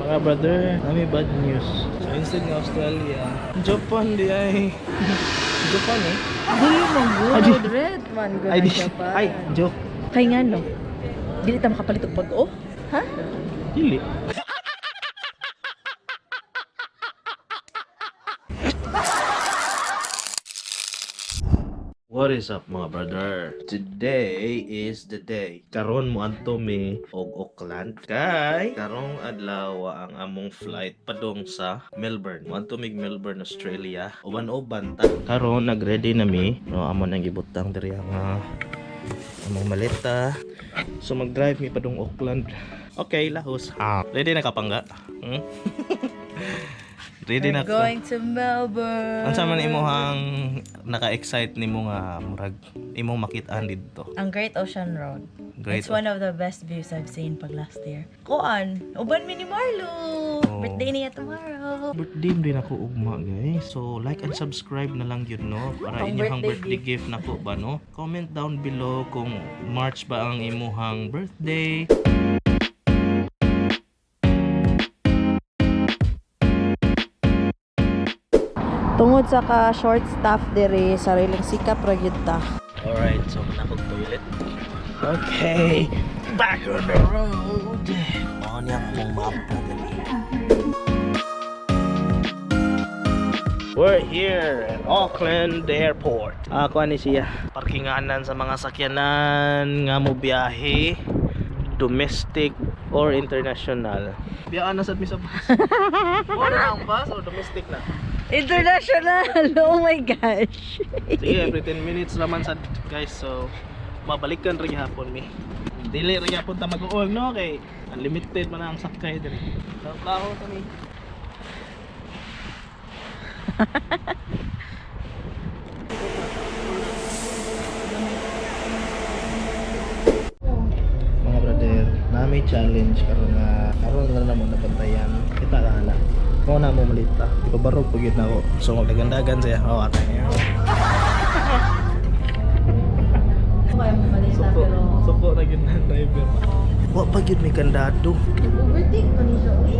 Mga brother, nami bad news. So instead ng Australia, Japan di ay. Japan eh. Dili man Ay, good. Red man good Ay, ang di, Japan. ay, joke. Kay nga no. Dili ta makapalit og bag-o. Ha? Dili. What is up, mga brother? Today is the day. Karon mo adto mi og Auckland kay karong adlaw ang among flight padung sa Melbourne. Moadto mig Melbourne, Australia. Uban-uban ta. Karon nagready na mi. No, amo nang gibutang diri ang among maleta. So mag-drive mi padung Auckland. Okay, lahos. Ha. Ready na ka, pangga? Hmm? Ready na We're ka? going to Melbourne. Unsa man imong naka-excite nimo nga murag imong makit-an didto? Ang Great Ocean Road. Great It's one of the best views I've seen pag last year. Kuan, uban mi ni Marlo. Oh. Birthday niya tomorrow. Birthday din ako ugma, guys. So like and subscribe na lang yun, no, para Ang inyong birthday birthday gift nako ba, no? Comment down below kung March ba ang imuhang birthday. Tungod sa ka short staff diri, sariling sikap ra gyud ta. Alright, so manakog toilet. Okay, back on the road. Mao niya ang among mapa diri. We're here at Auckland Airport. Ako ani siya. Parkinganan sa mga sakyanan nga mo biyahe, domestic or international. Biyaan na sad mi sa bus. Wala na ang bus or domestic na? International! Oh my gosh! Sige, every 10 minutes naman sa guys. So, mabalikan rin hapon mi. Dili rin hapon ta mag-uol, no? Kay unlimited man ang sakay diri. Trabaho ta mi. Mga brother, na may challenge karon nga karon na namo nabantayan. Kita ka na. Mao na mo malita. Ipabarog pag yun na ako. So magdagandagan siya. Oh, atay niya. Kaya mo malita Suko, pero suko na yun na driver. Wa pa gyud may kandado. overthink pa ni siya. Uy.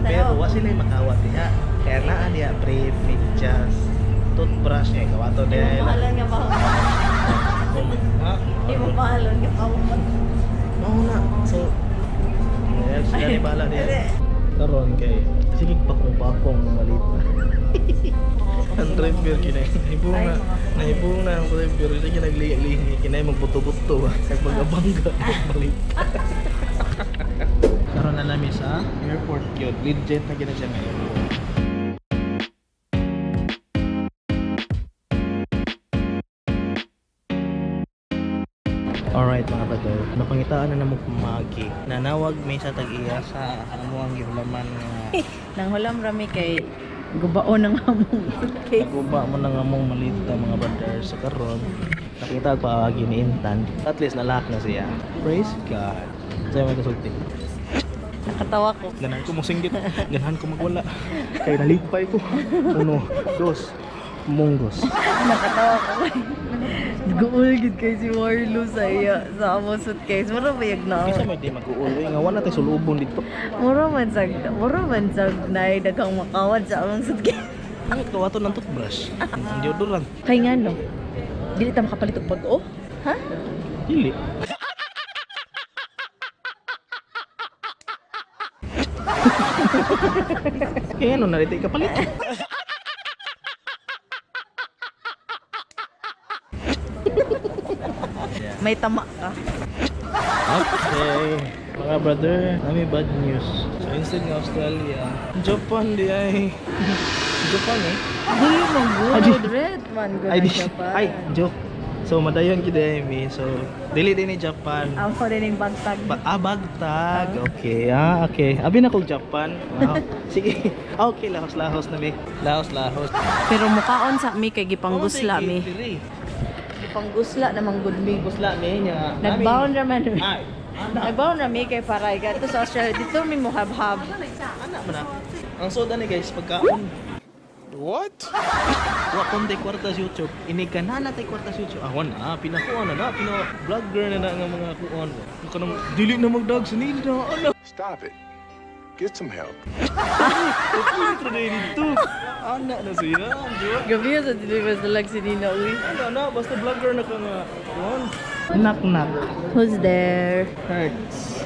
Pero wa sila makawat diha. Kaya naa diha brief, medyas, toothbrush niya kawato Imo nila. mahalon nga pa. Ha? Imo mahalon nga pa. Mao na. So, yes, sila ni bala diha. Karon kay sige pa kung bakong malita. Ang driver kinay nahibong na, nahibong na ang driver sige naglihi kinay magbuto-buto ba nagpagabangga malita. Karon na namin sa airport yun. Legit na gina siya nga airport. Alright, mga brother, napangitaan na namo pamagi. Nanawag may sa tag-iya sa amuang gihulaman nga Nang hulam rami kay gubaon ang among suitcase. Naguba mo na nga mong malita, mga brother, sa karon. Nakita pa paagi ni Intan. At least nalak na siya. Praise God. Sa'yo may kasulti. Nakatawa ko. Ganahan ko mosinggit. Ganahan ko magwala. Kay nalipay ko. Uno, dos, munggos. Nakatawa ko kay. Guul gid kay si Marlo sa iya sa among suitcase. Mura ba yag na. Isa may di mag-uuloy nga wala tayo sulubong dito. Mura man sag nay daghang makawad sa among suitcase. Ang kawato ng toothbrush. Ang deodorant. Kay nga no. Dili ta makapalit og bag-o. Ha? Dili. Kaya ano, narito ikapalit. May tama ka. Okay. Mga brother, nami bad news. So instead ng Australia, Japan di ay. Japan eh. Dili man Ay, good. Red man good Ay, ang di, Japan. ay, joke. So madayon gid ay mi. So dili din ni Japan. Amo din yung bagtag. Bagtag. Okay, ah, okay. Abi na kog Japan. Wow. Sige. Okay, lahos-lahos na mi. Lahos-lahos. Pero mukaon sa mi kay gipanggusla Oh, sige, mi. diri. Gipanggusla namang gud mi. Gusla mi nya. Nagbaon ra man mi. Ay, Nagbaon ra mi kay paray kadto sa Australia dito mi mo habhab. ana man na. Ang soda ni guys pagkaon. What? Wa kon tay kwarta sa YouTube. Ini na tay kwarta sa YouTube. Ah, na, pinakuan na na, pina vlogger na na nga mga kuan. Kanang dili na magdag sa nila ano. Stop it. Get some help. Ito na dito. Ana na siya. Di ba? Gabi sa deliver sa lag si Nina uy. Ano na, basta vlogger na ka nga. Knock knock. Who's there? Hurts.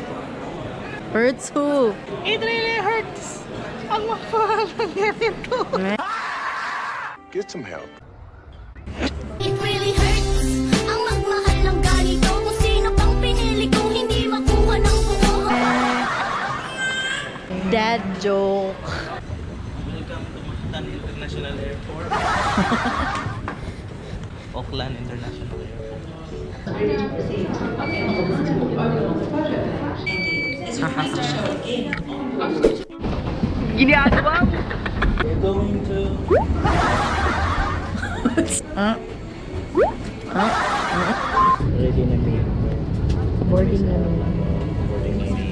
Hurts who? It really hurts. Ang mahal ng ganito. Get some help. It really hurts ang magmahal ng ganito. Kung sino pang pinili kong hindi makuha ng buo. Dad joke. Welcome to Mactan International Airport. Auckland International Airport. Ginagawa mo. We're going to Ah. Ready na mi. Boarding na mi. Boarding na mi.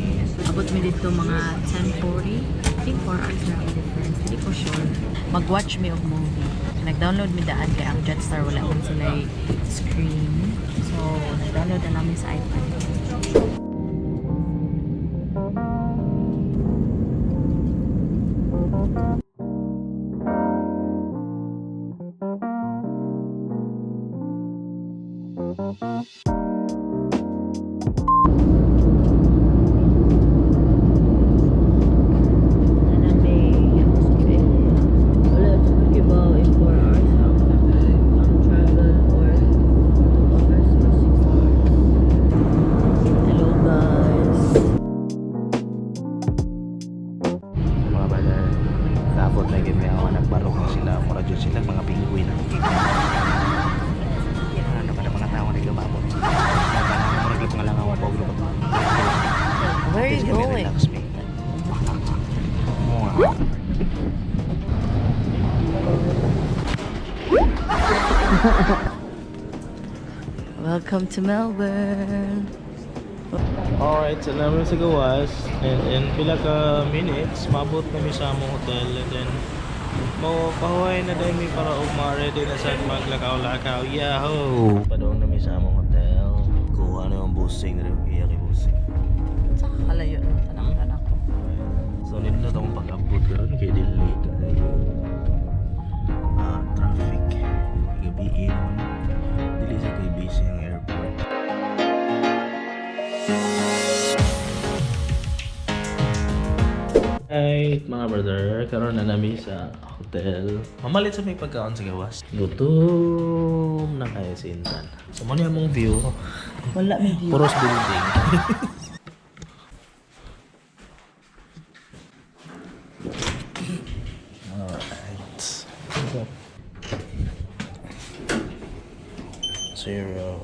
Abot mi dito mga 10:40. I think 4 hours na ang difference. Hindi ko sure. Mag-watch mi og movie. Nag-download mi daan kay ang Jetstar wala man sila screen. So, nag-download na namin sa iPad. Wala, kibaw in 4 hours ang travel or 2 hours or 6 hours. Hello guys. Mga brother, kapot na gid ako nagbarok na sila. Mura jud sila mga penguin. Ano ka na mga tao na gababot. Mura jud nga lang ako pag lukot. Where are you going? Relax me. Mga. Welcome to Melbourne. Alright, so namin sa gawas and in pila ka minutes maabot na mi sa among hotel and then mo pahuway na dahil mi para og ma-ready na sa maglakaw-lakaw. Yahoo! Padong na mi sa among hotel. Kuha na yung busing na rin. Iya kay busing. Saka kalayo no, tanang-tanak ko. So nindot akong pag-abot karon kay dili kaayo traffic. Gabi naman. Dili sa kay busy ang airport. Right, mga brother, karon na nami sa hotel. Mamalit sa may pagkaon sa gawas. Gutom na kayo si Intan. So, mo niya mong view. Wala may view. Puros building. Alright. What's up? 0.